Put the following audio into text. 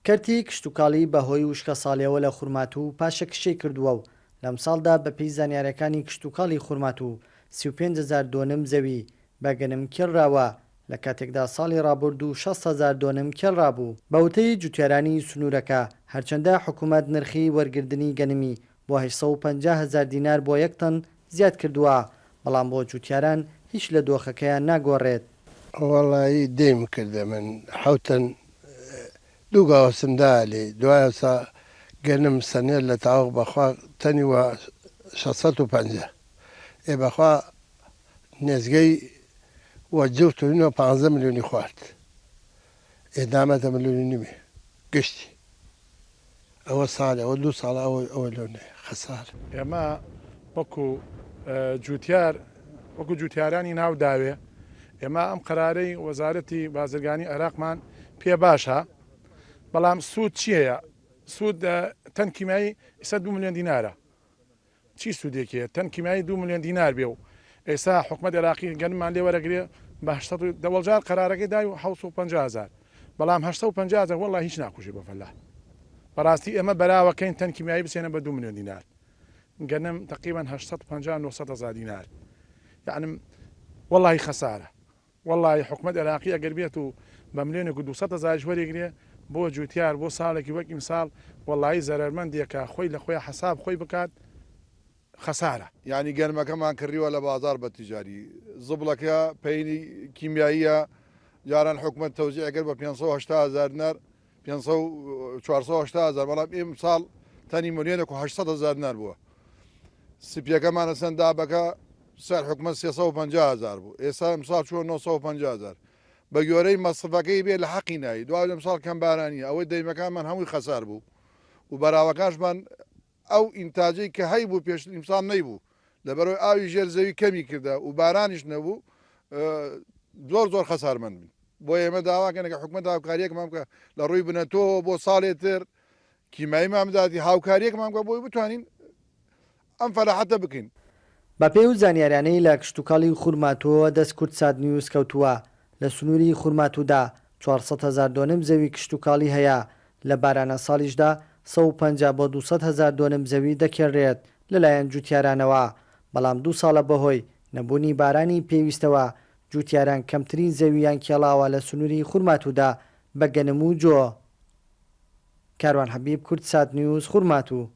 کەرتی کشتوکاڵی بەهۆی وشکەساڵیەوە لە خورماتوو پاشەکشەی کردووە و لەمساڵدا بەپێی زانیارەکانی کشتوکاڵی خورماتوو 35 هەزار دۆنم زەوی بە گەنم کێڵراوە، لە کاتێکدا ساڵی ڕابوردوو 60 هەزار دۆنم کێڵرابوو. بە وتەی جوتیارانی سنوورەکە، هەرچەندە حکومەت نرخی وەرگردنی گەنمی بۆ 850 هەزار دینار بۆ یەک تەن زیاد کردووە، بەڵام بۆ جوتیاران هیچ لە دۆخەکەیان ناگۆڕێت. وەڵایی دەیم کردە من حەوتەن دوو گاوەسم دا لێی دوای ئەوسا گەنم سەنێ لە تاوق بەخوا تەنی وە 650 ئێ بەخوا نێزگەی وە جوفت و نۆ پانزە ملیۆنی خوارد ئێ دامەتە ملیۆن و نیوێ گشتی ئەوە ساڵێ ئەوە دوو ساڵە ئەوە ئەوە لۆ نێ خەسار. ئێمە وەکو جوتیار وەکو جوتیارانی ناو داوێ ئێمە ئەم قەرارەی وەزارەتی بازرگانی عێراقمان پێ باشە بەڵام سوود چییە سوود تەن کیمیایی ئیستا دو ملیۆن دینارە چی سوودێکی هەیە تەن کیمیایی دوو ملیۆن دینار بێ و ئێستا حکومەت عێراقی گەنممان لێ وەرەگرێ بە 800 و دەوەڵجار قەرارەکەی دای و 750 هەزار بەڵام 850 هەزار وەڵڵا هیچ ناکوژێ بۆ فەلاح بەڕاستی ئێمە بەراوەکەین تەن کیمیایی بچێنە بە دوو ملیۆن دینار گەنم تقریبا 850 900 هەزار دینار یعنی وەڵڵاهی خەسارە وەڵاهی حکومەت عێراقی ئەگەر بێت و بە ملیۆنێک و 200 هەزاریش وەریگرێ بۆ جوتیار بۆ ساڵێکی وەک ئیمساڵ وەڵاهی زەرەرمەندێکە خۆی لە خۆیا حەساب خۆی بکات خەسارە. یانی گەنمەکەمان کڕیوە لە بازاڕ بە تیجاری زبڵەکە پەینی کیمیاییە جاران حکومەت تەوزیعی کرد بە 580 هەزار دینار 480 هەزار بەڵام ئیمساڵ تەنی ملیۆنێک و 800 هەزار دینار بووە سپیەکەمان ئەسەن دابەکە سەر حکومەت 350 هەزار بوو ئێستا ئەمساڵ چووە 950 هەزار بە گۆرەی مەسرفەکەی بێ لە حەقی نایی دوای ئەمساڵ کەم بارانیە ئەوەی دەیمەکانمان هەمووی خەسار بوو و بەراوەکاشمان ئەو ئینتاجەی کە هەیبوو پێشتر ئیمساڵ نەیبوو لەبەرئەوەی ئاوی ژێر زەوی کەمی کردە و بارانیش نەبوو زۆر زۆر خەسارمەند بین بۆ ئێمە داواکەن کە حکومەت هاوکاریەکمان بکە لە ڕووی بنەتۆوە بۆ ساڵێ تر کیماییمان بداتی هاوکاریەکمان بکە بۆی بتوانین ئەم فەلاحەتە بکەین. بەپێی ئەو زانیاریانەی لە کشتوکاڵی خورماتووەوە دەست کوردسات نیوز کەوتووە، لە سنووری خورماتوودا 400 هەزار دۆنم زەوی کشتوکاڵی هەیە، لە بارانە ساڵیشدا 150 بۆ 200 هەزار دۆنم زەوی دەکێنرێت لەلایەن جوتیارانەوە، بەڵام دوو ساڵە بەهۆی نەبوونی بارانی پێویستەوە جوتیاران کەمترین زەوییان کێڵاوە لە سنووری خورماتوودا بە گەنم و جۆ. کاروان حەبیب، کوردسات نیوز، خورماتوو.